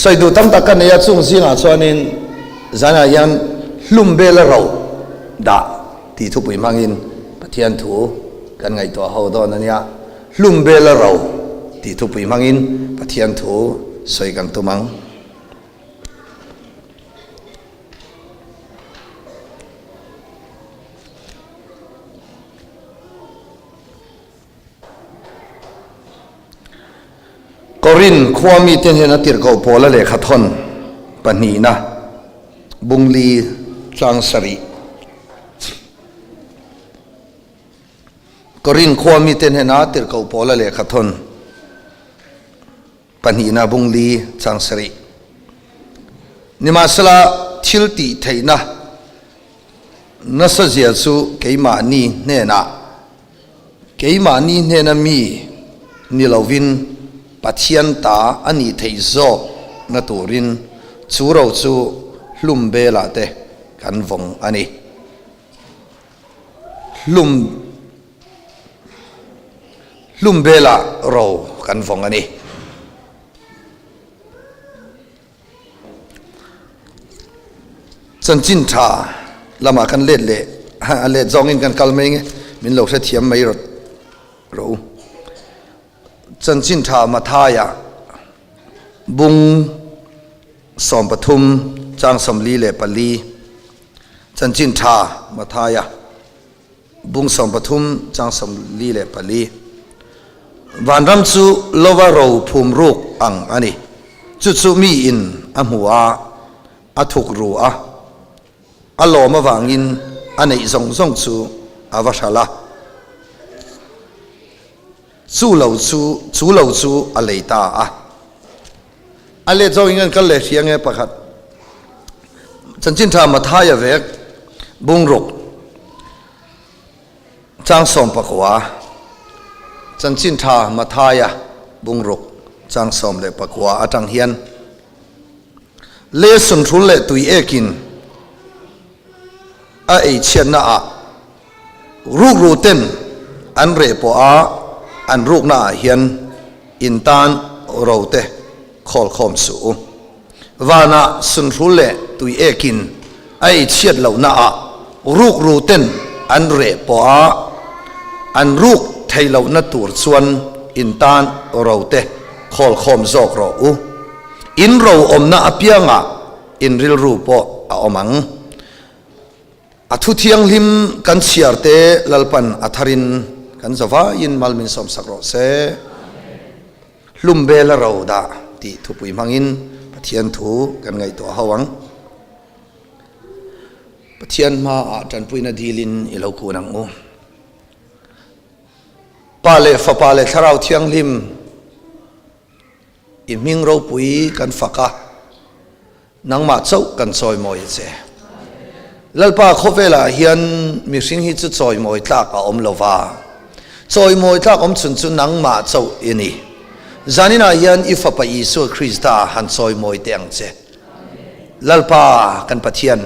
Sawi duh tam tak ka nei a, chung zingah chuanin zanah hian hlum bela ro dah tih thupui hmangin Pathian thu kan ngaihtuah ho dawn a nia. Hlum bela ro tih thupui hmangin Pathian thu sawi kan tum ang. Korin khua mite hian a tirhkoh Paula lehkha thawn pahnihna bungli tlang sarih. Korin khua mite hnena tirhkoh Paula lehkha thawn pahnihna bungli chang sarih. Nimahsela thil tih theihna nasa zia chu keimahni hnenah, keimahni hnena mi ni lovin Pathian ta a nih theih zawk na turin chu ro chu hlum belah te kan vawng a ni. Hlum hlum belah ro kan vawng a ni. Chanchin tha lamah kan let leh a let zawngin kan kal mai nge min lo hrethiam mai rawh rawh u. Chanchin tha Mathaia bung 13 chang 44 Chanchin tha Mathaia Bung 13 chang 44 Vanram chu lova ro phum ruk ang a ni. Chu chu mi in a hmu a, a thuk ru a, a lawm avangin a neih zawng zawng chu a va hral a. Chu lo chu, chu lo chu a lei ta a. A let zawk in kan kal leh hria nge pakhat. Chanchin tha Mathaia vek bungruk chang 19. Chanchin tha Mathaia bungruk chang 19 atang hian le sunhrul leh tui ekin a ei chhiatna ah Rukru ten an reh pawh a an rukna ah hian in tan ro te khawl khawm suh u. Vanah sunhrul leh tui ekin a ei chhiat lohna ah rukru ten an reh pawh a an ruk theih lohna tur chuan in tan ro te khawl khawm zawk rawh u. In ro awmna apiangah in rilru pawh a awm ang. A thu thianghlim kan chhiar te Lalpan a tharin kan zavaiin mal min sawmsak rawh se. Hlum bel a ro dah tih thupui hmangin Pathian thu kan ngaihtuah ho ang. Pathian hmaah tanpuina dilin i lo kun ang u. Pa leh Fapa leh Thlarau Thianghlim I hming ropui kan fak a, nangmah chauh kan chawimawi a che. Lalpa khawvelah hian mihring hi chu chawimawi tlak a awm lo va, chawimawi tlak awm chhun chu nangmah chauh i ni. Zaninah hian i Fapa Isua Krista han chawimawi teh ang che. Lalpa kan Pathian,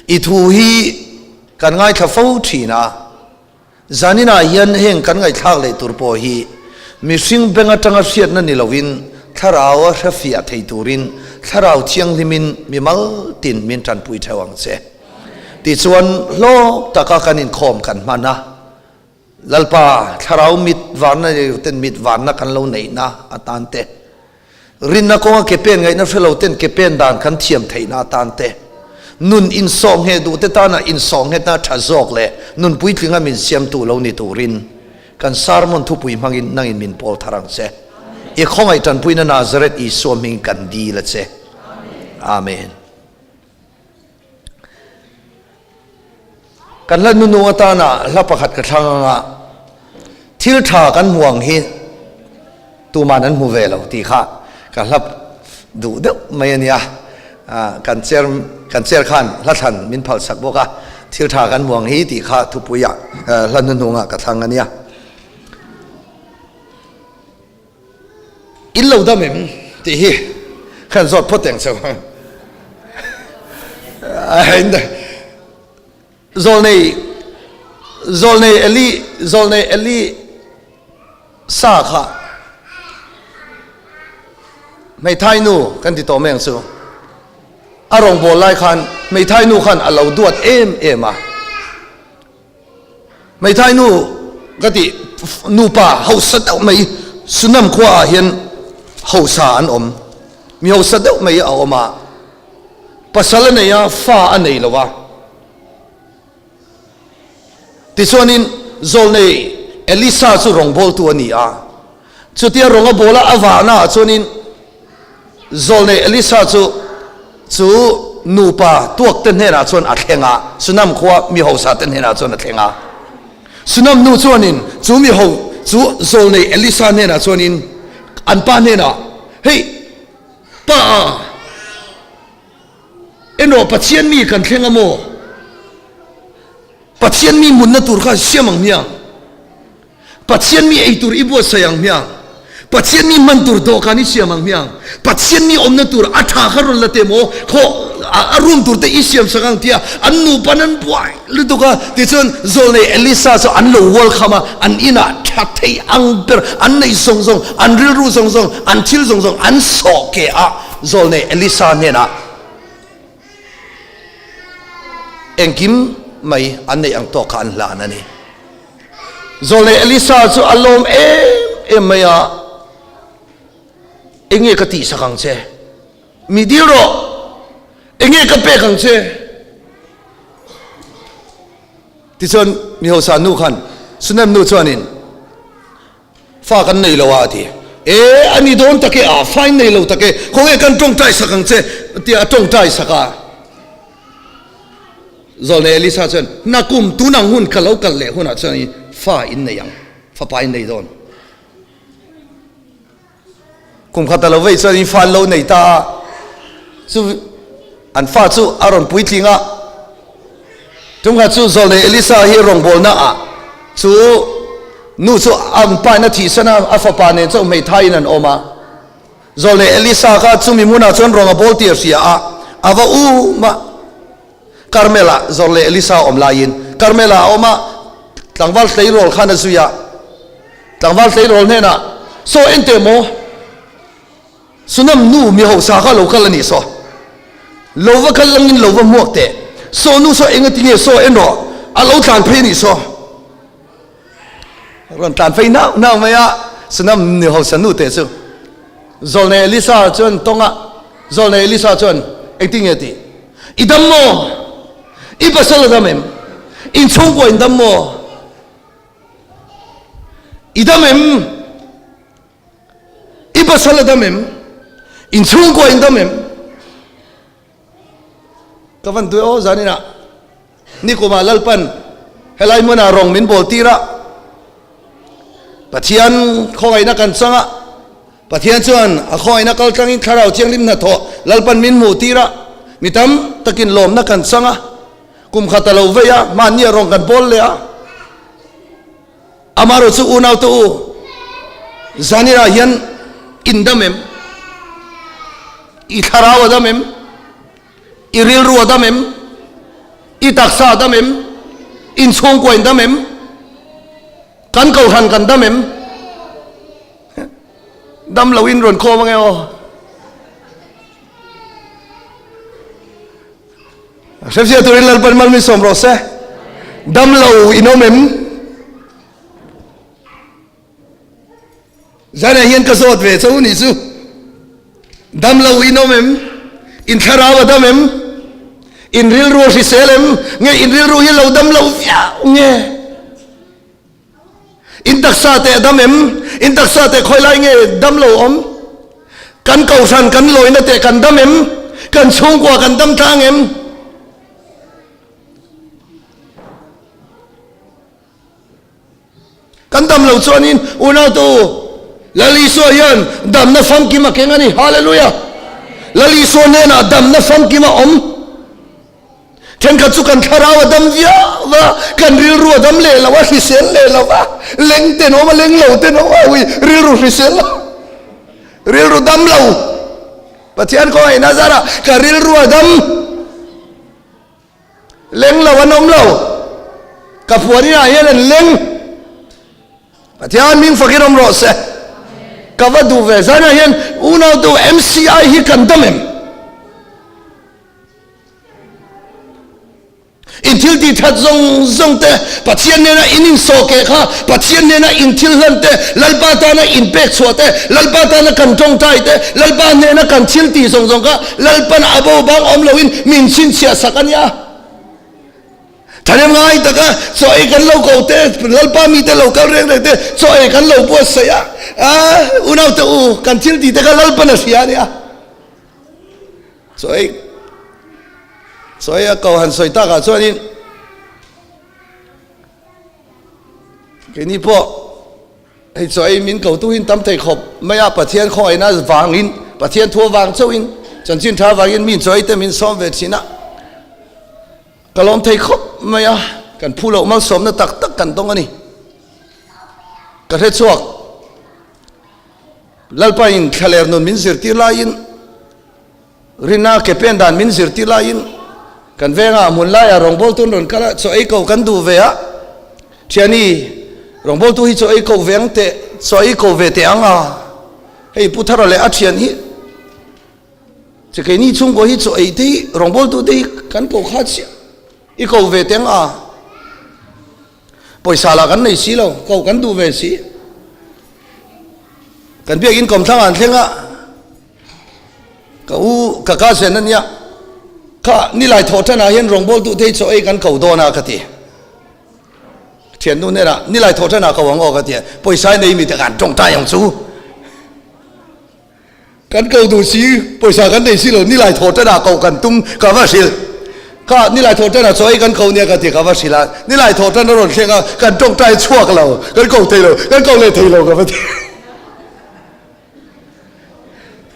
i thu hi kan ngaithla fo thin a, Zaninah hian heng kan ngaihthlak leh tur pawh hi mihring beng atanga hriatna ni loin thlarau a hrefiah thei turin thlarau thianghlimin mimal tin min tanpui theuh ang che. Tichuan hlawk taka kan inkhawm kan hman a, Lalpa thlarau mit varna nei lo ten mit varna kan lo neihna atan te, Rinna kawnga ke pen ngaihna hre lo ten ke pen dan kan thiam theihna atan te, nun insawh ngheh duh te tana insawh nghetna tha zawk leh nun puitlinga min siamtu lo ni turin kan sermon thupui hmangin nangin min pawl thar ang che. I khawngaih tanpuina Nazareth Isua hming kan dil a che. Amen. Kan hla nunung atana hla pakhat ka thlang anga thil tha kan hmu ang hi tuman an hmu ve lo tih kha ka hla duh deuh mai a nia. Kan chair kan chair khan hla thlan min phal sak bawk a, thil tha kan hmu ang hi tih kha thupuiah hla hnuhnungah ka thlang a nia. In lo dam em tih hi khan zawt phawt eng cheu. Zawlnei Zawlnei Eli Zawlnei Eli sa kha. Hmeithai nu kan ti tawh mai ang chu. A rawngbâwl lai khan hmeithai nu khan a lo duat em em a. Hmeithai nu ka tih nupa hausa deuh mai Sunam khuaah hian hausa an awm. Mi hausa deuh mai a awm a, pasal a nei a, fa a nei lo a. Tichuanin zawlnei Elisa chu rawngbawltu a ni a. Chutia rawng a bawl a, a vahnaah chuanin zawlnei Elisa chu chu nupa tuakte hnenah chuan a thleng a, Sunam khua mi hausa te hnenah chuan a thleng a. Sunam nu chuanin chu mi ho chu zawlnei Elisa hnenah chuanin an pa hnenah, Hei, pa a, Erawh Pathian mi kan thleng a maw? Pathian mi munna tur kha siam ang hmiang. Pathian mi ei tur i buatsaih ang hmiang. Pathian mi hman tur dawhkan i siam ang hmiang. Pathian mi awmna tur a tha kha rawn la teh maw? Khaw a room tur te i siam sak ang tia an nupan an buai lutuk a. Tichuan zawlnei Elisa chu an lo welcome a, an inah tha thei ang ber an neih zawng zawng, an rilru zawng zawng, an thil zawng zawng an sawh ke a. Zawlnei Elisa hnenah engkim mai an neih ang tawk kha an hlan a ni. Zawlnei Elisa chu a lawm em em mai a, Enge ka tihsak ang che? Mi dil rawh! Enge ka pek ang che? Tichuan mi hausa nu khan Sunem nu chuanin, Fa kan nei lo a a ti. E, a ni dawn tak e, a fa in nei lo tak e, khawnge kan tawngtai sak ang che tia a tawngtai sak a. Zawlnei Elisa chuan, Nakum tunang hun ka lo kal leh hunah chuan i fa in nei ang, fapa in nei dawn. Kum khat a lo vei chuan in fa an lo nei ta a, chu an fa chu a rawn puitling a. Tumkhat chu zawlnei Elisa hi rawngbawlna ah chu nu chu an pa in a thihsan a, a fapa nen chauh hmeithai in an awm a. Zawlnei Elisa kha chumi hmunah chuan rawng a bawl tih a hria a, a va um a. Karmel ah zawlnei Elisa a awm laiin Karmel ah a awm a, tlangval tleirawl khan a zui a. Tlangval tleirawl hnenah, Saw en teh maw? Sunam nu mi hausa kha lo kal a nih saw. Lo va kal langin lo va hmuak teh. Saw nu saw enga tinge saw en rawh, a lo tlan phei a nih saw. Rawn tlan phei nauh nauh mai a, Sunam nu hausa nu teh chu. Zawlnei Elisa chuan tawng a, Zawlnei Elisa chuan engtinge tih? I dam maw? I pasal a dam em? Inchhungkua in dam maw? I dam em? I pasal a dam em? In chhungkua in dam em? Ka van duai aw zanin ah nikum ah Lalpan helai hmun ah rawng min bawl tir a, Pathian khawngaihna kan chang a, Pathian chuan a khawngaihna kal tlangin Thlarau Thianghlim hnathawh Lalpan min hmuh tir a, mi tam takin lawmna kan chang a, kum khat a lo vei a, hmanni ah rawng kan bawl leh a. Amaherawh chu unaute u, zanirah hian in dam em? I thlarau a dam em? I rilru a dam em? I taksa a dam em? In chhungkua in dam em? Kan kohhran kan dam em? Dam lo in rawn khawm ange aw. Hrevzia turin Lalpan mal min sawm rawh se. Dam lo in awm em? Zanah hian ka zawt ve cho ni chu. Dam lo in awm em? In thlarau a dam em? In rilru a hrisel em? Nge in rilru hi lo dam lo viau nge? In taksa te a dam em? In taksa te khawi lai nge dam lo awm? Kan kohhran kan lawina te kan dam em? Kan chhungkua kan dam tlang em? Kan dam lo chuanin unautu Lal Isua hian damna famkim a keng a ni. Hallelujah! Lal Isua hnenah damna famkim a awm. Thenkhat chu kan thlarau a dam viau va, kan rilru a dam leh lo a, hrisel leh lo va, leng ten awm a, leng lo ten awm a, ui rilru hrisel lo, rilru dam lo. Pathian khawngaih nazara ka rilru a dam, leng lo an awm lo, ka puan inah hian an leng. Pathian ming fakin awm rawh se. Ka va duh ve. Zanah hian unautu MCI hi kan dam em? In thil tih that zawng zawng te, Pathian nena in insawh keh kha, Pathian nena in thil hlan te, Lalpa tana in pek chhuah te, Lalpa tana kan tawngtai te, Lalpa hnena kan thil tih zawng zawng kha Lalpan a bo bang awm loin min chhinchhiah sak a nia. Thahnem ngai taka chaw ei kan lo ko te, Lalpa mite lo kal reng reng te, chaw ei kan lo buatsaih a, unau te u, kan thil tih te kha Lalpan a hria a nia. Chaw ei chaw ei a ko han sawi takah chuanin keini pawh hei chaw ei min ko tuhin tam thei khawp mai a, Pathian khawngaihna vangin, Pathian thu avang chauhin, chanchin tha avangin mi chaw ei te min sawm ve thin a. Ka lawm thei khawp mai a, kan phu loh malsawmna tak tak kan dawng a ni. Ka hre chhuak. Lalpain thlaler nun min zirtir laiin, rinna ke pen dan min zirtir laiin, kan vengah hmun laiah rawngbawltu an rawn kal a, chaw ei ko kan duh ve a, Thiani, rawngbawltu hi chaw ei ko ve ang teh, chaw ei ko ve teh ang a, hei Pu Thara leh a thian hi, Che keini chhungkaw hi chaw ei te hi rawngbawltu te hi kan ko kha chiah i ko ve teng a, pawisa lah kan nei si lo, ko kan duh ve si. Kan biakin kawmthlang ah an thleng a, ka u ka cousin a nia, kha nilai thawh tan ah hian rawngbawltu te hi chaw ei kan ko dawn a ka ti. Thiannu hnenah nilai thawh tan ah ko ang aw ka ti a, pawisa i nei mi te khan tawngtai ang chu. Kan ko duh si, pawisa kan nei si lo, nilai thawh tan ah koh kan tum ka va hrilh. Kha nilai thawh tan ah chaw ei kan ko nia ka ti ka va hrilh a, nilai thawh tan a rawn thleng a, kan tawngtai chhuak lo, kan ko thei lo, kan ko leh thei lo ka va ti.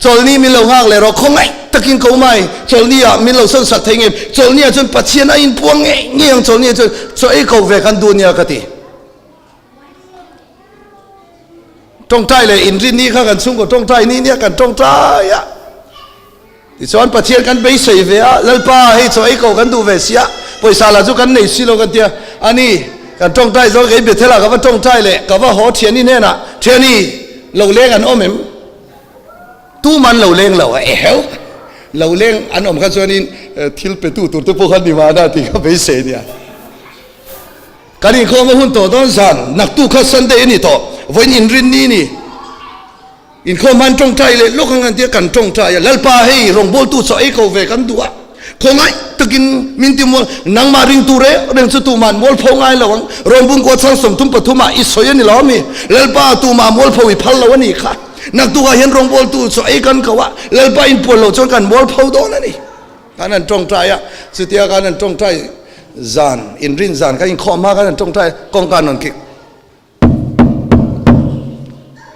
Chawlhni min lo nghak leh rawh, khawngaih takin ko mai, chawlhni ah min lo sawn sak thei ngei, chawlhni ah chuan Pathian a inpuang ngei ngei ang, chawlhni ah chuan chaw ei ko ve kan duh nia ka ti. Tawngtai leh inrin ni kha kan chhungkaw tawngtai ni nia kan tawngtai a. Tichuan Pathian kan beisei ve a, Lalpa hei chaw ei ko kan duh ve si a, pawisa lah chu kan nei si lo kan tia. Ani, kan tawngtai zawk kei Bethel ah ka va tawngtai leh ka va haw thiani hnenah, Thiani, lo leng an awm em? Tuman lo leng lo a, eheu, lo leng an awm kha chuanin thil petu tur te pawh kha ni mahna tih ka beisei nia. Kan inkhawm a hun tawh dawn zan, naktuk kha Sunday a ni tawh, vawiin inrinni ni. Inkhawm han tawngtai leh lawk ang an tia kan tawngtai a, Lalpa hei rawngbawltu chaw ei ko ve kan duh a, khawngaih takin min ti mual, nangmah ringtu reng reng chu tumah an mualpho ngai lo ang, Rawngbung kua chang 33 ah i sawi a ni lo ami, Lalpa tumah mualpho i phal lo a ni kha, naktuk ah hian rawngbawltu chaw ei kan ko a, Lalpa inpuan lo chuan kan mualpho dawn a ni. Kan han tawngtai a, chutia kan han tawngtai zan, inrin zan kan inkhawm hma kan han tawngtai a, kawngka an rawn kik.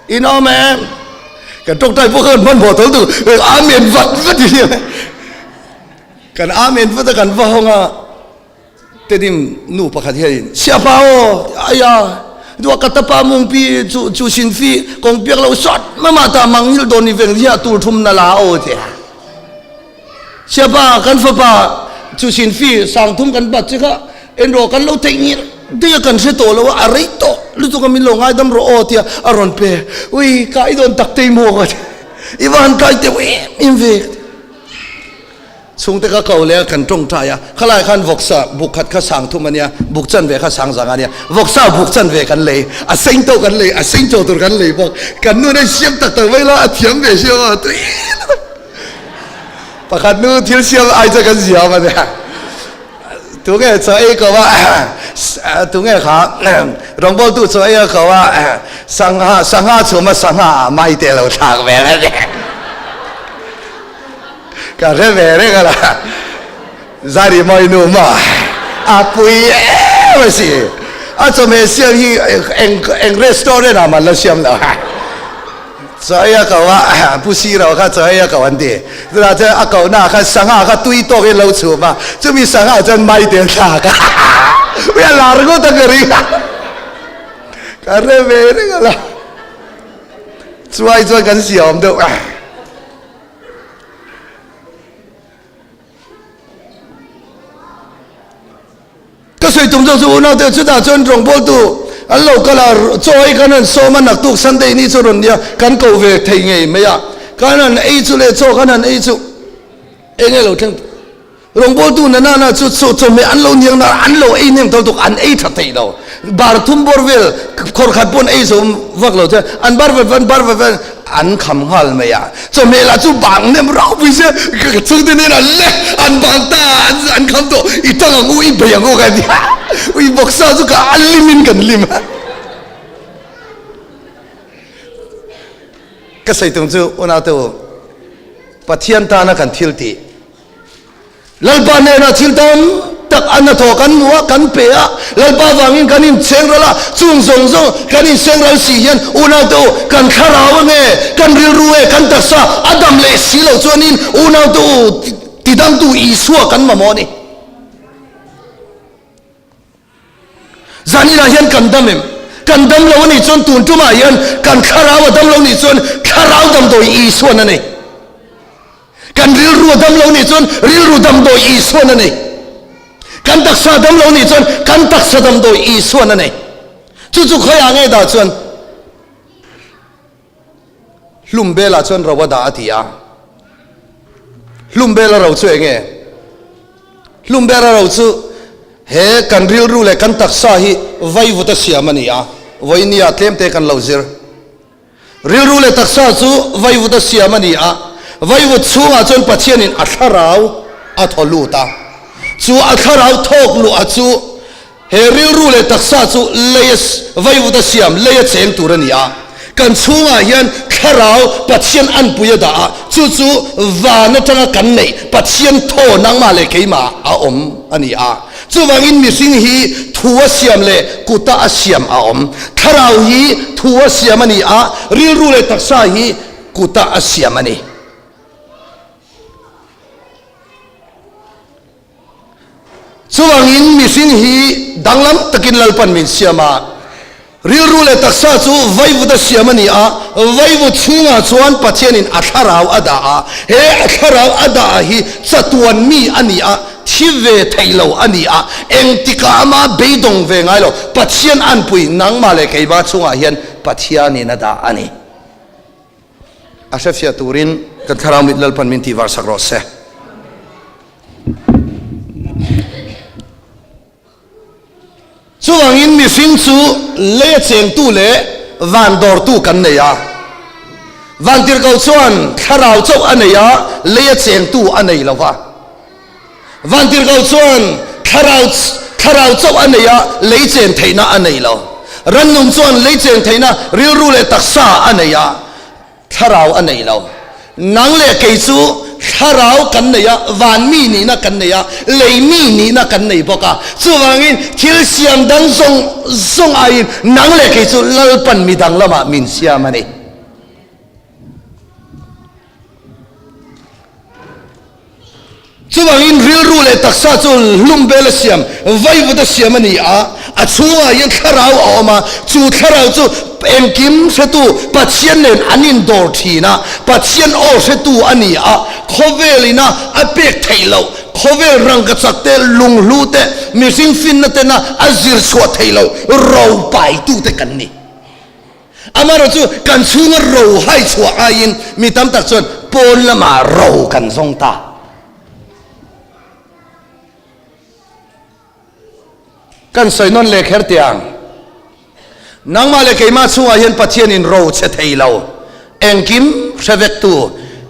In awm em? Kan tawngtai pawh kha kan hmanhmawh tho tur, Amen vat vat i hria. Kan Amen vat a kan va hawng a, Tedim nu pakhat hianin, Siapa aw, aya, duah ka tapa mungpi chu chu sin fi kawng piak lo sawt mama ta manghil dawn i veng hiah tur thum na la aw tia. Siapa kan fapa chu sin fi sang thum kan bat che kha en rawh kan lo theih ngir daih a kan hre tawh lo a, a rei tawh lutuk a min lo ngaidam rawh aw tia a rawn pe. Ui ka i dawn tak tei maw ka ti. I va han kai teuh em em ve ka ti. Chhungte ka ko leh a kan tawngtai a, khalai khan vawksa buk khat kha sang thum a nia, buk chanve kha sang zang a nia, vawksa buk chanve kan lei, a seng tawh kan lei, a seng chaw tur kan lei bawk, kan nu nen siam tak tak mai la a thiam ve siam a, tui lutuk. Pakhat nu thil siam ai chuan kan ziam a nia, tunge chaw ei ko a, tunge kha rawngbawltu chaw ei a ko a, sangha sangha chhum a sangha ah mai te lo thlak vel a nia. Ka hre ve reng a la, Zari mawi nu maw a pui em a si. A chawhmeh siam hi eng eng restaurant ah man la siam lo. Chaw ei a ko a, Pu Siro kha chaw ei a ko an ti. Chutah chuan a kohna ah khan sangha kha tui tawkin lo chhum a, chumi sangha chuan mai te an thlak a. Ui a lar ngawt ang ka ring a. Ka hre ve reng a la. Chuai chuan kan siam deuh a. Ka sawi tum zawk chu unau te chutah chuan rawngbawltu An lo kal a, chaw ei kan han sawm a, naktuk Sunday ni chu rawn nia, kan ko ve thei ngei mai a. Kan han ei chu leh chaw kan han ei chu eng nge lo thleng Rawngbawltu na nana chu chaw chawhmeh an lo niang na an lo ei nem tho tuk an ei tha thei lo. Bar thum bawr vel khawr khat pawh an ei zo vak lo chuan an bar vat vat bar vat vat an kham nghal mai a. Chawhmeh lah chu bang nem ropui sia ka chhungte nen an le an bang ta an an kham tawh i tang ang u i bei ang u ka ti a ui vawksa chu ka a lim in kan lim a. Ka sawi tum chu unau te u Pathian tana kan thil tih Lalpa hnenah thil tam tak a hnathawh kan hmu a, kan pe a, Lalpa vangin kan incheng ral a, chung zawng zawng kan inseng ral si hian unaute u, kan thlarau nge, kan rilru nge, kan taksa a dam leh si loh chuanin unaute u tidamtu Isua kan mamawh a ni. Zaninah hian kan dam em? Kan dam lo a nih chuan tun tumah hian kan thlarau a dam lo nih chuan thlarau damdawi Isuan a nei. Kan rilru a dam lo nih chuan rilru damdawi Isuan a nei. Kan taksa a dam lo nih chuan kan taksa damdawi Isuan a nei. Chu chu khawiah nge dah chuan Hlum belah chuan ro a dah a ti a. Hlum bela ro chu eng nge? Hlum bela ro chu he kan rilru leh kan taksa hi vaivut a siam a ni a. Vawinia tlemte kan lo zir. Rilru leh taksa chu vaivut a siam a ni a. Vaivut chhungah chuan Pathianin a thlarau a thaw lut a. Chu a thlarau thawk luh a chu He rilru leh taksa chu lei a vaivut a siam, lei a cheng tur a ni a. Kan chhungah hian thlarau Pathian anpui a dah a, chu chu van atanga kan neih Pathian thaw nangmah leh keimah a awm a ni a. Chuvangin mihring hi thu a siam leh kuta a siam a awm. Thlarau hi thu a siam a ni a, rilru leh taksa hi kuta a siam a ni. Chuvangin mihring hi danglam takin Lalpan min siam a, rilru leh taksa chu vaivut a siam a ni a, vaivut chhungah chuan Pathianin a thlarau a dah a, he a thlarau a dah hi chatuan mi a ni a, thi ve thei lo a ni a, engtikah ama beidawng ve ngai lo, Pathian anpui nangmah leh keimah chungah hian Pathianin a dah a ni. A hrefiah turin kan thlarau mit Lalpan min tihvar sak rawh se. Chuvangin mihring chu lei a chengtu leh van dawrtu kan nei a. Vantirhkoh chuan thlarau chauh a nei a, lei a chengtu a nei lo va. Vantirhkoh chuan thlarau thlarau chauh a nei a, lei chen theihna a nei lo. Rannung chuan lei chen theihna rilru leh taksa a nei a, thlarau a nei lo. Nang leh kei chu thlarau kan nei a, van mi nihna kan nei a, lei mi nihna kan nei bawk a. Chuvangin thil siam dang zawng zawng aiin nang leh kei chu Lalpan midang lamah min siam a ni. Chuvangin rilru leh taksa chu hlum vel a siam, vaivut a siam a ni a, a chhungah hian thlarau a awm a, chu thlarau chu engkim hretu Pathian nen an indawr thin a, Pathian aw hretu a ni a, khawvel ina a pek theih loh, khawvel rangkachak te, lunghlu te, mihring finna tena a zir chhuah theih loh ro paitute kan ni. Amaherawh chu kan chhunga ro hai chhuah aiin mi tam tak chuan pawn lamah ro kan zawng ta. Kan sawi nawn leh kher teh ang. Nangmah leh keimah chhungah hian Pathianin ro che thei lo, engkim hre vektu,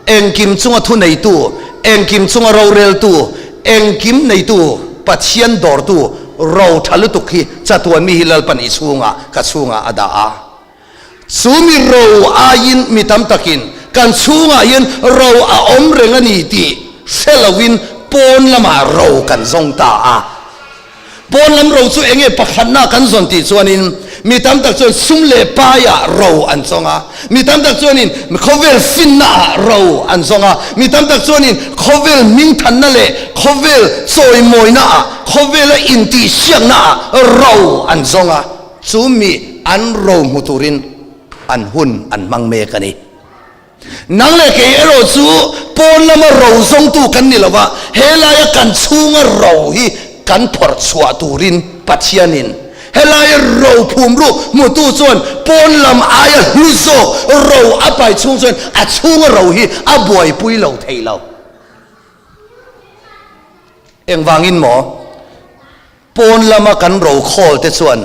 engkim chunga thu neitu, engkim chunga roreltu, engkim neitu, Pathian dawrtu, Ro tha lutuk hi chatuan mi hi Lalpan i chhungah, ka chhungah a dah a. Chu mi ro aiin mi tam takin kan chhungah hian ro a awm reng a ni tih hre loin pawn lamah ro kan zawng ta a. Pawn lam ro chu enge pakhatna kan zawn tih chuanin mi tam tak chuan sum leh paiah ro an zawng a. Mi tam tak chuanin khawvel finnaah ro an zawng a, mi tam tak chuanin khawvel hmingthanna leh khawvel chawimawinaah, khawvela intihsiaknaah ro an zawng a, chu mi an ro hmu turin an hun an hmang mek a ni. Nang leh kei erawh chu pawn lama ro zawngtu kan ni lo va, he laia kan chhunga ro hi kan phawrh chhuah turin Pathianin. Helaia ro phum ruk hmutu chuan pawn lam aia hlu zawk ro a pai chhung chuan a chhunga ro hi a buaipui lo thei lo. Engvangin maw? Pawn lama kan ro khawl te chuan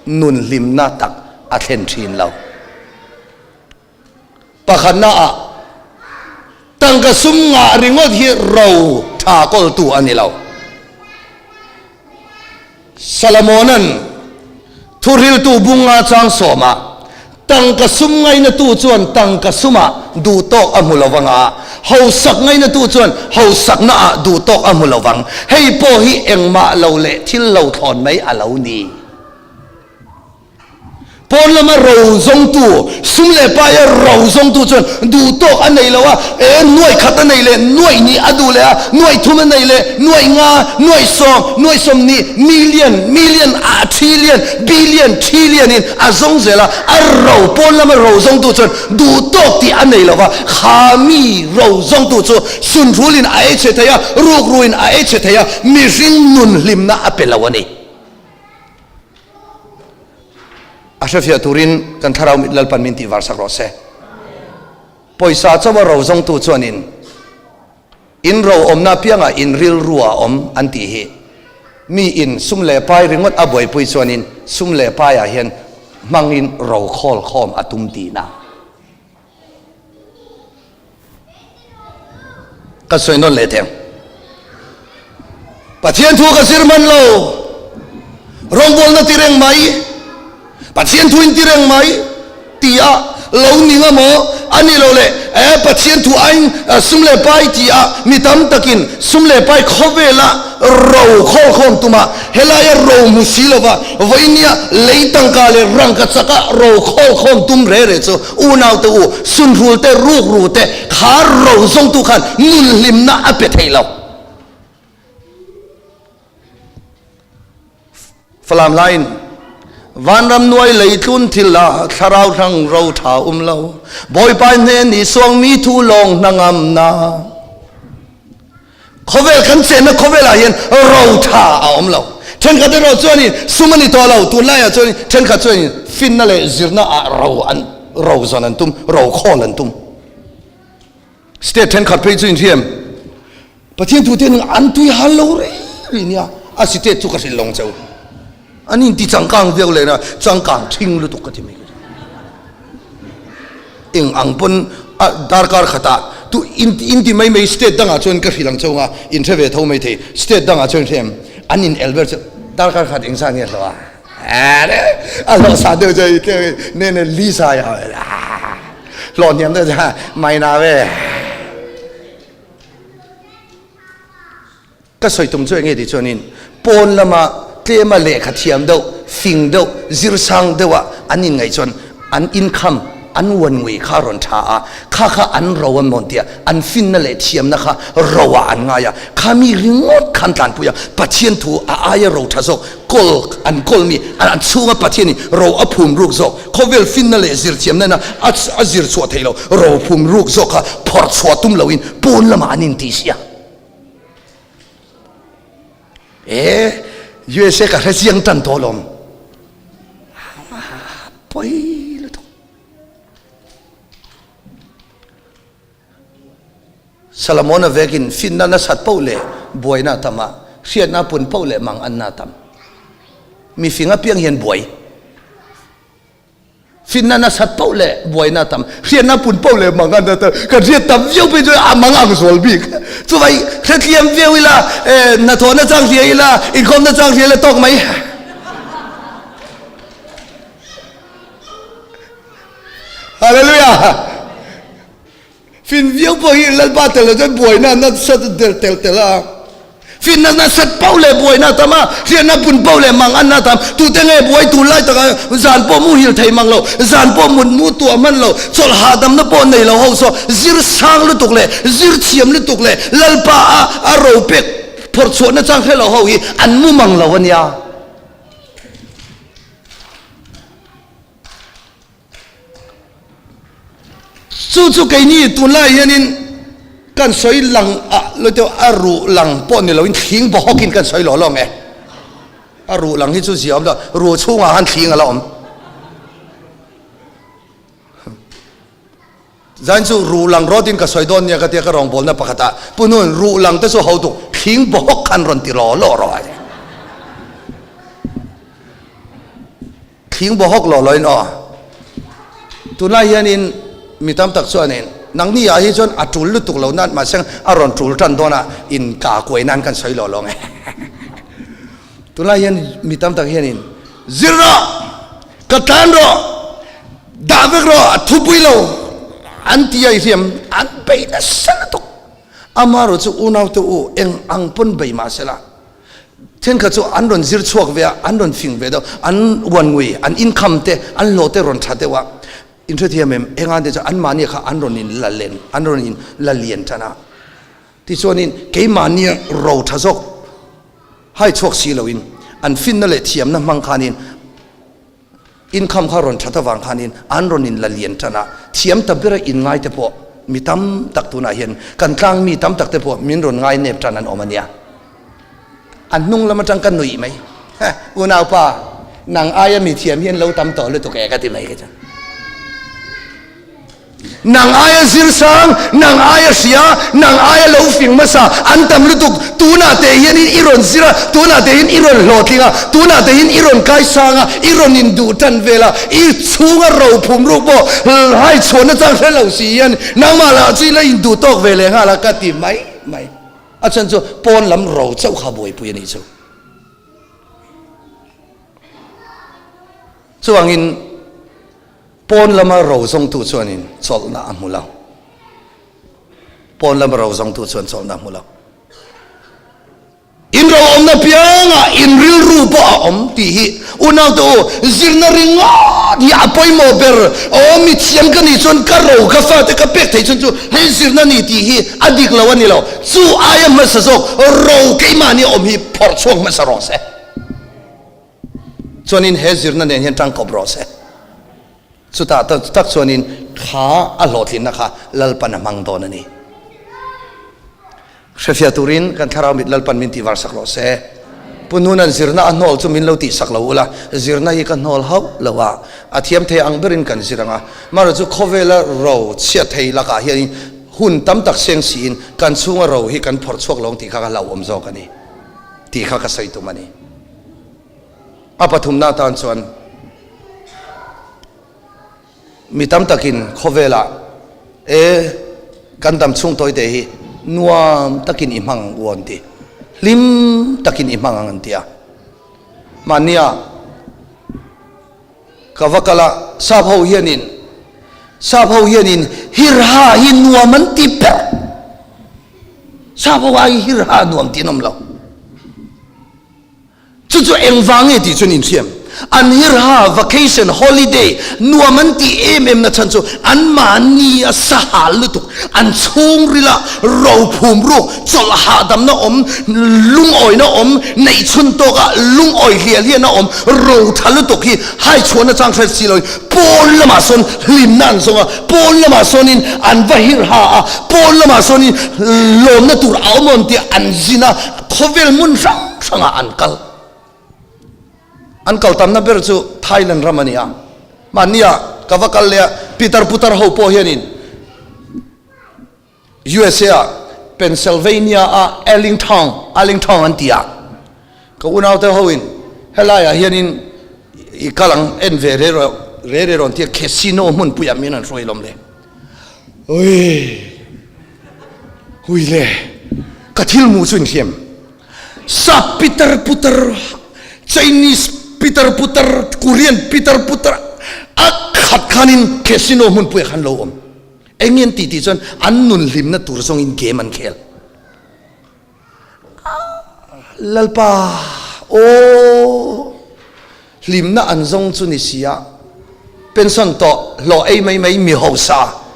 nun hlimna tak a thlen thin lo. Pakhatna ah tangka sum ngah ringawt hi ro tha kawltu a ni lo. Salomona'n thuhriltu bunga chang sawmah tangka sum ngainatu chuan tangka sumah duhtawk a hmu lo vang a, hausak ngainatu chuan hausakna ah duhtawk a hmu lo vang. Hei pawh hi engmah lo leh thil lo thlawn mai a lo ni. Pawn lama ro zawngtu, sum leh paia ro zawngtu chuan duh tawk a nei lo a, e, nuaih khat a nei leh, nuaih hnih a duh leh a, nuaih thum a nei leh, nuaih nga, nuaih sawm, nuaih sawmhnih, million, million, a trillion, billion, trillion in a zawng zel a, a ro, pawn lama ro zawngtu chuan duh tawk tih a nei lo va, kha mi ro zawngtu chu sunhrulin a ei chhe thei a, rukruin a ei chhe thei a, mihring nun hlimna a pe lo a ni. A hrefiah turin kan thlarau mit Lalpan min tihvar sak rawh se. Pawisa chauha ro zawngtu chuanin in ro awmna apiangah in rilru a awm an tih hi mi in sum leh pai ringawt a buaipui chuanin sum leh paiah hian hmangin ro khawl khawm a tum tihna. Ka sawi nawn leh theng. Pathian thu ka zir man lo. Rawngbawlna ti reng mai. Pathian thu in ti reng mai ti a lo ning a maw? A ni lo le. E Pathian thu aiin sum leh pai ti a mi tam takin sum leh pai khawvela ro khawlkhawm tuma helaia ro hmu si lova vawinia lei tangka leh rangka chaka ro khawlkhawm tum re re chu Unau te u, sunhrul te, rukru te, kha ro zawngtu khan nun hlimna a pe thei lo. Falam hlain, Vanram nuai lei tlun thil ah thlarau hrang ro tha um lo, Bawipa hnen i suangmi thu lawng hna ngam na. Khawvel kan chenna khawvelah hian ro tha a awm lo. Thenkhat erawh chuanin sum a ni tawh lo, tunlaiah chuanin thenkhat chuanin finna leh zirna ah ro an ro zawn an tum, ro khawl an tum. State thenkhat phei chu inhriam Pathian thu te an tui hal lo rei rei nia, a state chu ka hrilh lawng cheu. An inti changkang viau leh na changkang thing lutuk ka ti mai. Eng ang pawn a darkar khatah tu in in ti mai mai state dangah chuan ka hrilh ang chauh nga in hre ve tho mai thei state dangah chuan hre em an in el ber chu darkar khat eng zan nge hlawh a a hlawh sa deuh chu ne ne li sa ya hlawh hniam deuh chu mai na ve Ka sawi tum chu enge tih chuanin pawn lama tlema lehkha thiam deuh, fing deuh, zir sang deuha an inngaih chuan an income, an uan ngui kha a rawn tha a, kha kha an ro an mawn tia an finna leh thiamna kha roah an ngai a, kha mi ringawt kha an tlanpui a, Pathian thu a aia ro tha zawk kawl an kawl mi, an chhunga Pathianin ro a phum ruk zawk, khawvel finna leh zir thiamna ina a zir chhuah theih loh ro phum ruk zawk kha phawrh chhuah tum loin pawn lamah an intihsiak. E USA ka hre chiang tan tawh lawm. Poi lutuk. Solomon a vekin finna nasat poh leh buaina tam a, hriatna pun poh leh mang anna tam. Mi fing apiang hian buai. Finna nasat poh leh buaina tam, hriatna pun poh leh mang an tam. Kan hriat tam viau phei chuan a mang ang zual bik. Chuvai hretliam viau ila, hnathawhna chang hria ila, inkhawmna chang hria ila tawk mai. Hallelujah! Fin viau pawh hi Lalpa tel lo chuan buaina nasat tel tel tel a. Finna nasat poh leh buaina a tam a, hriatna pun poh leh mang anna a tam. Tute nge buai tur lai taka zan pawh muhil thei mang lo, zan pawh mut mu tuah hman lo, chawlh hahdamna pawh nei lo ho saw zir sang lutuk leh zir thiam lutuk leh Lalpa a a ro pek phawrh chhuahna chang hre lo ho hi an mu mang lo a nia. Chu chu keini tunlai hianin kan sawi lang ah lo deuh a ruh lang pawh ni loin thling bawhawkin kan sawi lawh lawng e. A ruh lang hi chu zia awm lo, ruh chhungah khan thling a la awm. Zain chu ruh lang rawtin ka sawi dawn nia ka tia ka rawngbawlna pakhatah Pu Nun ruh lang te chu ho tuk thling bawk khan rawn ti law law rawh a ti. Thling bawhawk law lawin aw. Tunlai hianin mi tam tak chuanin nangni ah hi chuan a tul lutuk lo nan mahse a rawn tul tan dawn a in ka kuai nan kan sawi law law nge. Tunlai hian mi tam tak hianin zir rawh, ka tlan rawh, dah vek rawh, a thupui lo an ti a i hriam an bei nasa lutuk. Amaherawhchu chu unaute u eng ang pawn bei mahsela Thenkhat chu an rawn zir chhuak ve a, an rawn fing ve deuh, an uan ngui, an income te, an hlawh te rawn tha deuh a. In hrethiam em? Engan te chu anmahni kha an rawn in la len, an rawn in la lian tan a. Tichuanin keimahnia ro tha zawk hai chhuak si loin an finna leh thiamna hmang khanin Income kha rawn that avang khanin an rawn in la lian tan a, thiam ta bera in ngai te pawh mi tam tak tunah hian kan tlang mi tam tak te pawh min rawn ngai nep tan an awm a nia. A hnung lam atang ka nuih mai. Heh, unaupa, nang aia mi thiam hian lo tam tawh lutuk e ka ti mai ka chuan. Nang aia zir sang, nang aia hria, nang aia lo fing hmasa an tam lutuk. Tunah teh hianin i rawn zir a, tunah teh hian i rawn hlawhtling a, tunah teh hian i rawn kai sang a, i rawn induh tan vel a, i chhunga ro phum ruk pawh hai chhuahna chang hre lo si hian nangmah lah chu i la induh tawk ve leh nghal a ka ti mai mai. A chhan chu pawn lam ro chauh kha buaipui a nih chu. Chuvangin Pawn lama ro zawngtu chuanin chawlhna a hmu lo. Pawn lama ro zawngtu chuan chawlhna a hmu lo. In ro awmna piangah in rilru pawh a awm tih hi unaute u, zirna ringawt hi a pawimawh ber. Aw, mi thiam ka nih chuan ka ro ka fate ka pek theih chuan chu hei zirna ni tih hi a dik lo a ni lo. Chu aia hmasa zawk ro keimahni awm hi phawrh chhuak hmasa rawh se. Chuanin he zirna nen hian tangkawp rawh se. Chutah tak chuanin kha a hlawhtlinna kha Lalpan a hmang dawn a ni. Hrefiah turin kan thlarau mit Lalpan min tihvar sak rawh se. Pu Nunan zirna a hnawl chu min lo tihsak lo ula, zirna hi ka hnawl hauh lo a, a thiam thei ang berin kan zir ang a. Amaherawhchu khawvela ro chhiat thei lakah hianin hun tam tak seng siin kan chhunga ro hi kan phawrh chhuak lo ang tih kha ka hlauhawm zawk a ni tih kha ka sawi tum a ni. A pathumna atan chuan mi tam takin khawvelah e kan dam chhung tawite hi nuam takin i hmang ang u an ti, hlim takin i hmang ang an ti a. Mahnia ka va kal a, sap ho hianin sap ho hianin hirha hi nuam an ti ber, sap ho ai hirha nuam tih an awm lo. Chu chu engvang nge tih chuan inhriam. An hirha, vacation, holiday, nuam an tih em em na chhan chu anmahni a sahal lutuk, an chhungrila rophum ruk, chawlh hahdamna awm, lungawina awm, neihchhun tawka lungawi hliah hliahna awm, ro tha lutuk hi hai chhuahna chang hret si loin pawn lamah sawn hlimna an zawng a, pawn lamah sawnin an va hirha a, pawn lamah sawnin lawmna tur a awm awn tih an zin a, Khawvel hmun hrang hrangah an kal. An kal tamna ber chu Thailand ram a ni a. Mahnia ka va kal leh a, pitar putar ho pawh hianin USA ah Pennsylvania a Arlington, Arlington an ti a. Ka unaute hoin helaiah hianin i kal ang en ve re re re rawn ti a, casino hmunpuiah min an hruai lawm le. Ui! Hui le, ka thil hmuh chu inhriam. Sap pitar putar, Chinese pitar putar, Korean pitar putar a khat khanin casino hmunpui ah khan lo awm. Eng nge an tih tih chuan an nun hlimna tur zawngin game an khel. Lalpa, aw, hlimna an zawng chu ni si a, pension tawh hlawh ei mai mai mi hausa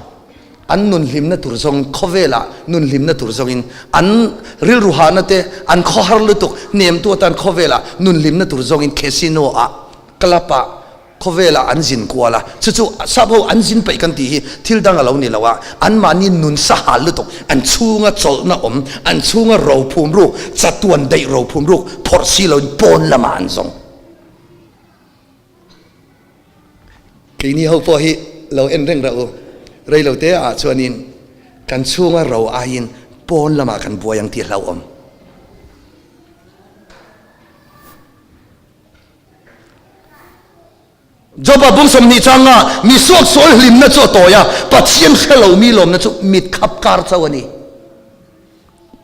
an nun hlimna tur zawng khawvelah nun hlimna tur zawngin an rilru hahna te an khawhar lutuk hnemtu atan khawvelah nun hlimna tur zawngin casino ah club ah. Khawvelah an zin kual a, chu chu sap ho an zin peih kan tih hi thil dang a lo ni lo a, anmahni nun sahal lutuk, an chhunga chawlhna awm, an chhunga rophum ruk, chatuan daih rophum ruk phawrh si loin pawn lamah an zawng. Keini ho pawh hi lo en reng rah u, rei lo te ah chuanin kan chhunga ro aiin pawn lamah kan buai ang tih a hlauhawm. Joba bung 20 changa mi suaksual hlimna chu a tawi a, Pathian hre lo mi lawmna chu mit khap kar chauh a ni.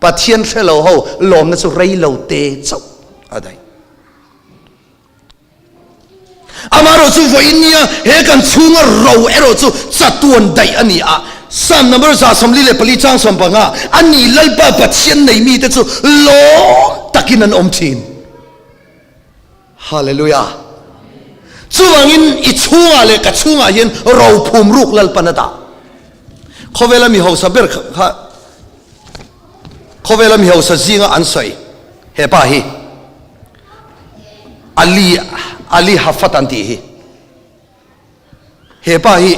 Pathian hre lo ho lawmna chu rei lo te chauh a daih. Amaherawh chu vawiin nia he kan chhunga ro erawh chu chatuan daih a ni a. Psalm number 144 chang 15, A ni Lalpa Pathian nei mite chu lawm takin an awm thin. Hallelujah! Chuvangin i chhungah leh ka chhungah hian rophum ruk Lalpan a dah. Khawvela mi hausa ber kha khawvela mi hausa zinga an sawi he pa hi Ali Ali Hafat an tih hi. He pa hi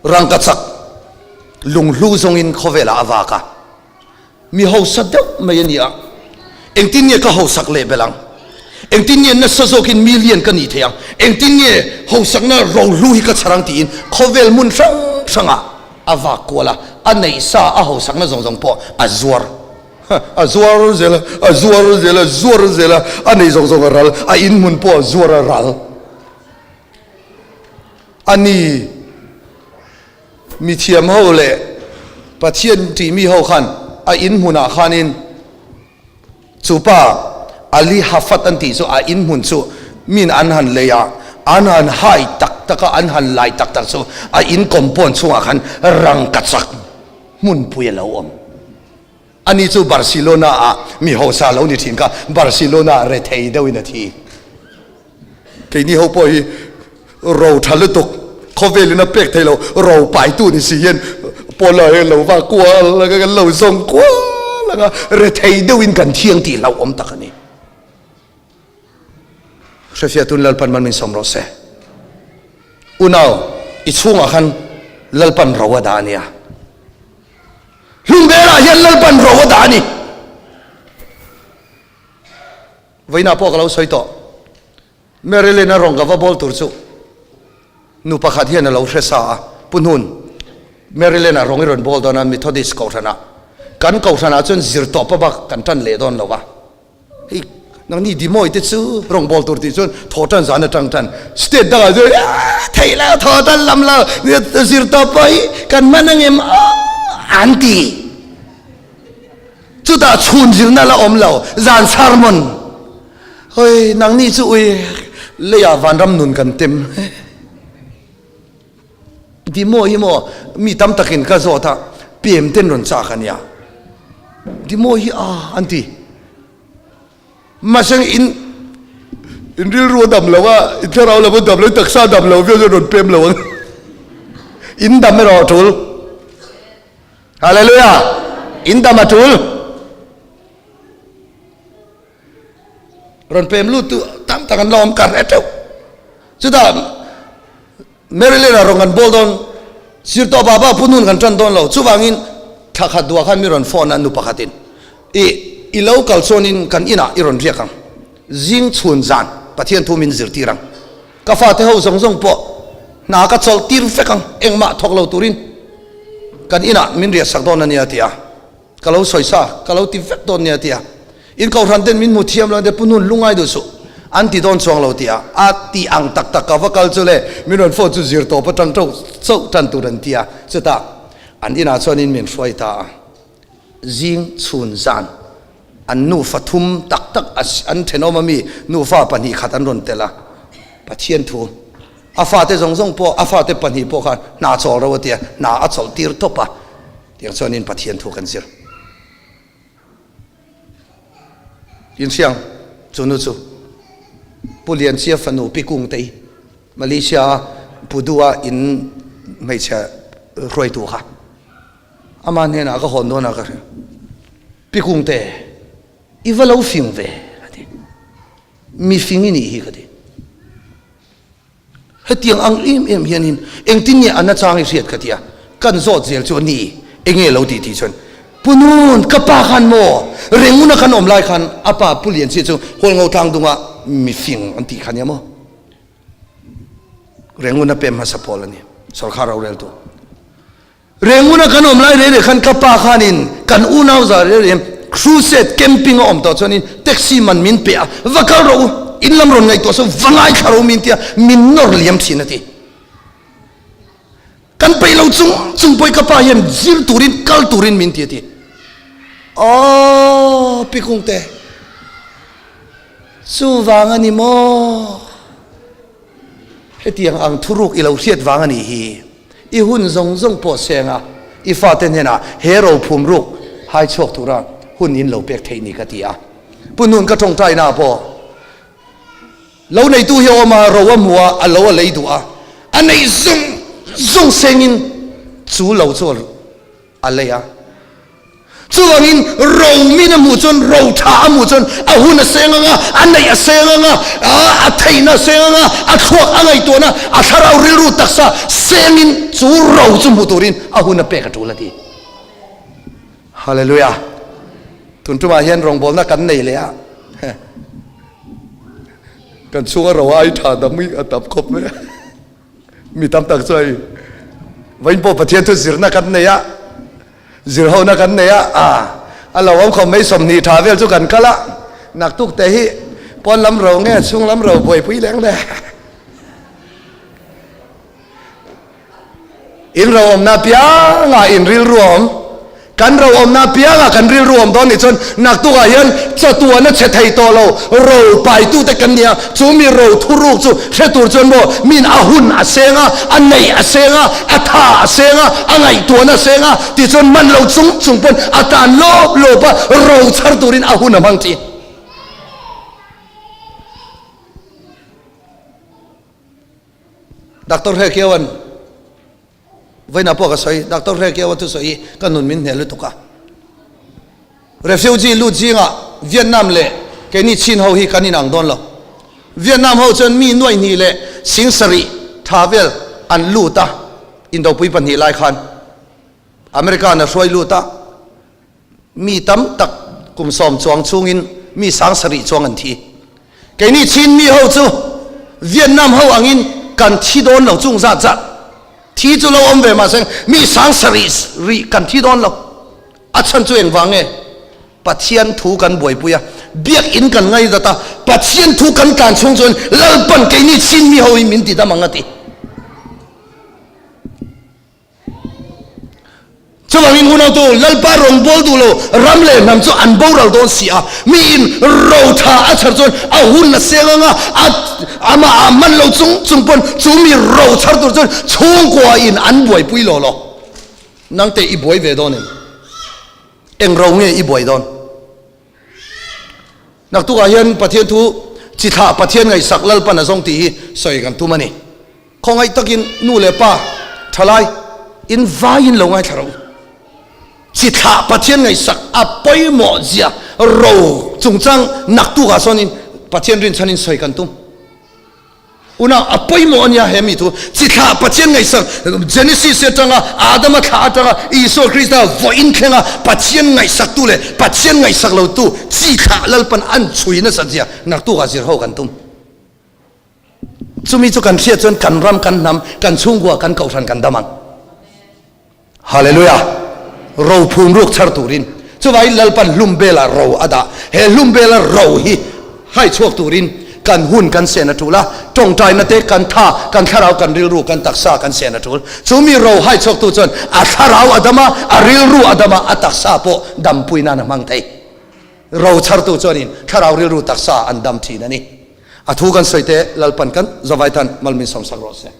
rangkachak lunghlu zawngin khawvelah a vak a. Mi hausa deuh mai a ni a, engtin nge ka hausak leh belh ang? Engtin nge nasa zawkin million ka nih theih ang? Engtin nge hausakna rohlu hi ka chhar ang tiin khawvel hmun hrang hrangah a vak kual a, a neih sa a hausakna zawng zawng pawh a zuar. A zuar zel a, a zuar zel a, zuar zel a, a neih zawng zawng a ral, a inhmun pawh a zuar a ral. A ni. Mithiam ho leh Pathian tihmi ho khan a in hmunah khanin chu pa Ali Hafat an tih chu a in hmun chu min an han lei a, an han hai tak tak a, an han lai tak tak chu a in compound chhungah khan rangkachak hmunpui a lo awm. Ani chu Barcelona ah mi hausa lo ni thin kha Barcelona ah rethei deuhin a thi. Keini ho pawh hi ro tha lutuk khawvelin a pek thei lo ro paitu ni si hian pawn ah hian lo va kual anga kan lo zawng kual anga rethei deuhin kan thiang tih hlauhawm tak a ni. Hrefiatun Lalpan man min sawm rawh se. Unau i chhungah khan Lalpan ro a dah a nia. Hlumberah hian Lalpan ro a dah a ni. Vawiinah pawh ka lo sawi tawh. Marilyn a rawn ka va bawl tur chu nu pakhat hian a lo hre sa a, Pu Hnun, Marilyn a rawng i rawn bawl dawn a Methodist kohhranah. Kan kohhranah chuan zir tawp a bak kan tan leh dawn lo va. Hei nangni Dimawi te chu rawngbâwl tur tih chuan thaw ṭan zan aṭang ṭan state dangah chuan aaa theih lo thaw ṭan lam lo zir tawp pawh hi kan hman ang em aw an ti. Chutah chhun zirna la awm lo zan sermon hawi nangni chu ui leiah vanram nun kan tem. Dimo hi maw mi tam takin ka zawt a, pem ten rawn chak a nia. Dimo hi a an ti. Mahse in in rilru a dam lo a, in thlarau lam a dam lo, in taksa a dam lo viau chuan rawn pem lo ang. In dam erawh a tul. Hallelujah! In dam a tul. Rawn pem lut tu tam tak an la awm kar hreh teuh. Chutah Maryland ah rawn kan bawl dawn, Sir tawh baba pu nun kan tan dawn lo. Chuvangin thla khat duah khan mi rawn phone a nu pakhatin i i lo kal chuanin kan inah i rawn riak ang. Zing chhun zan Pathian thu min zirtir ang. Ka fate ho zawng zawng pawh hna ka chawlh tir vek ang engmah thawk lo turin kan inah min riah sak dawn a nia ti a. Ka lo sawi sa, ka lo ti vek dawn nia tia in kohhran ten min hmu thiam lo te pu hnun lungai duh suh an ti dawn chuang lo tia a ti ang tak tak ka va kal chu le min rawn phone chu zir tawp atang teuh chauh tan tur an tia chutah an inah chuan in min hruai ta a zing chhun zan an nufa thum tak tak an thenawm ami nufa pahnih khat an rawn tel a Pathian thu a fate zawng zawng pawh a fate pahnih pawh khan hna chawl ro a tia hna a chawlh tir tawp a. Tiang chuanin Pathian thu kan zir. Inhriang chu nu chu Pu Lianchia fanu Pi Kungtei, Malaysia a Pudu a in hmeichhia hruaitu kha ama hnenah ka hawn dawn a ka hria. Pi Kungte, i va lo fing ve ka ti. Mi fing i nih hi ka ti. Hetiang ang em em hianin engtin nge a nachang i hriat ka ti a, kan zawt zel chu a ni, enge lo tih tih chuan Pu Nun, ka pa khan maw? Renguna kan awm lai khan a pa Pu Lianchia chu Hualngo tlang dunga mifing an tih kha nia maw? Renguna pem hmasa pawl a ni, sorkar roreltu. Renguna kan awm lai rei rei khan ka pa khanin kan unau za rei rei crusade camping a awm tawh chuanin taxi man min pe a, va kal rawh u, in lam rawn ngaihtuah saw va ngaithla rawh u min tia min nawr liam thin a ti. Kan peih lo chung chung pawhin ka pa hian zir turin kal turin min ti a ti. Aww Pi Kungte, chuvang a ni maw? Hetiang ang thuruk i lo hriat vang a nih hi. I hun zawng zawng pawh seng a, i fate hnenah he rophum ruk hai chhuak tura hun in lo pek theih ni ka ti a. Pu Nun ka tawngtaina pawh lo neitu hi a awm a, ro a hmu a, a lo a lei duh a, a neih zawng zawng sengin chu lo chu a lei a. Chuvangin ro min a hmuh chuan, ro tha a hmuh chuan a hun a seng ang a, a neih a seng ang a, a theihna a seng ang a, a thluak a ngaihtuahna, a thlarau rilru taksa sengin chu ro chu hmu turin a hun a pek a tul a ti. Hallelujah! Tun tumah hian rawngbawlna kan nei leh a, kan chhunga ro ai tha dam hi a tam khawp mai a. Mi tam tak chu hei vawiin pawh Pathian thu zirna kan nei a, zir hona kan nei a, a a lo awm khawp mai 20 tha vel chu kan kal a, naktuk te hi pawn lam ro nge chhung lam ro buaipui leng le. In ro awmna piangah in rilru a awm. Kan ro awmna piangah kan rilru awm dawn nih chuan naktukah hian chatuan a che thei tawh lo, ro paitute kan ni a, chu mi ro thuruk chu hre tur chuan maw min a hun a seng a, a neih a seng a, a tha a seng a, a ngaihtuahna a seng a, tichuan man lo chung chung pawn a tan lawp lawp a, ro chhar turin a hun a hmang tih. Doctor Hrekiauan. Vawiinah pawh ka sawi, Doctor Hrekiaua thusawi hi ka nun min hneh lutuk a. Refugee lut zingah Vietnam leh keini Chin ho hi kan inang dawn lo. Vietnam ho chuan mi nuaihnih leh singsarih tha vel an lut a, indopui pahnih lai khan America an a hruai lut a. Mi tam tak kum sawm chuang chungin mi 7000 chuang an thi. Keini Chin mi ho chu Vietnam ho angin kan thi dawn lo chung zat zat. Thi chu lo awm ve mahse mi 7000 rih kan thi dawn lo. A chhan chu engvang nge? Pathian thu kan buaipui a, biakinn kan ngaihzat a, Pathian thu kan tlan chhung chuan Lalpan keini Chin mi ho hi min ti dam ang a ti. Chuvangin unautu, Lalpa rawngbâwl duh lo ram leh hnam chu an boral dawn si a. Miin ro tha a chhar chuan a hun a seng ang a, a amah a man lo chung chung pawn chu mi ro chhar tur chuan chhungkuain an buaipui lo lo. Nangte i buai ve dawn em? Eng ro nge i buai dawn? Naktukah hian Pathian thu chi thlah Pathian ngaihsak Lalpan a zawng tih hi sawi kan tum a ni. Khawngaih takin nu leh pa thalai in vaiin lo ngaithla rawh u. Chi thlah Pathian ngaihsak a pawimawh zia ro chungchang naktukah sawnin Pathian rinchhanin sawi kan tum. Unau a pawimawh a nia he mi thu chi thlah Pathian ngaihsak Genesis atanga Adama thlah atanga Isua Krista vawiin thlenga Pathian ngaihsaktu leh Pathian ngaihsak lotu chi thlah Lalpan an chhui nasat zia naktukah zir ho kan tum. Chumi chu kan hriat chuan kan ram, kan hnam, kan chhungkua, kan kohhran kan dam ang. Hallelujah! Ro phum ruk chhar turin. Chuvangin Lalpan hlum bela ro a dah. He hlum bela ro hi hai chhuak turin kan hun kan sen a tul a, tawngtaina te kan tha, kan thlarau, kan rilru, kan taksa kan sen a tul. Chumi ro hai chhuaktu chuan a thlarau a dam a, a rilru a dam a, a taksa pawh dampui nan a hmang thei. Ro chhartu chuanin thlarau rilru taksa an dam thin a ni. A thu kan sawi te Lalpan kan Zavaitan malmin sawmsak rawh se.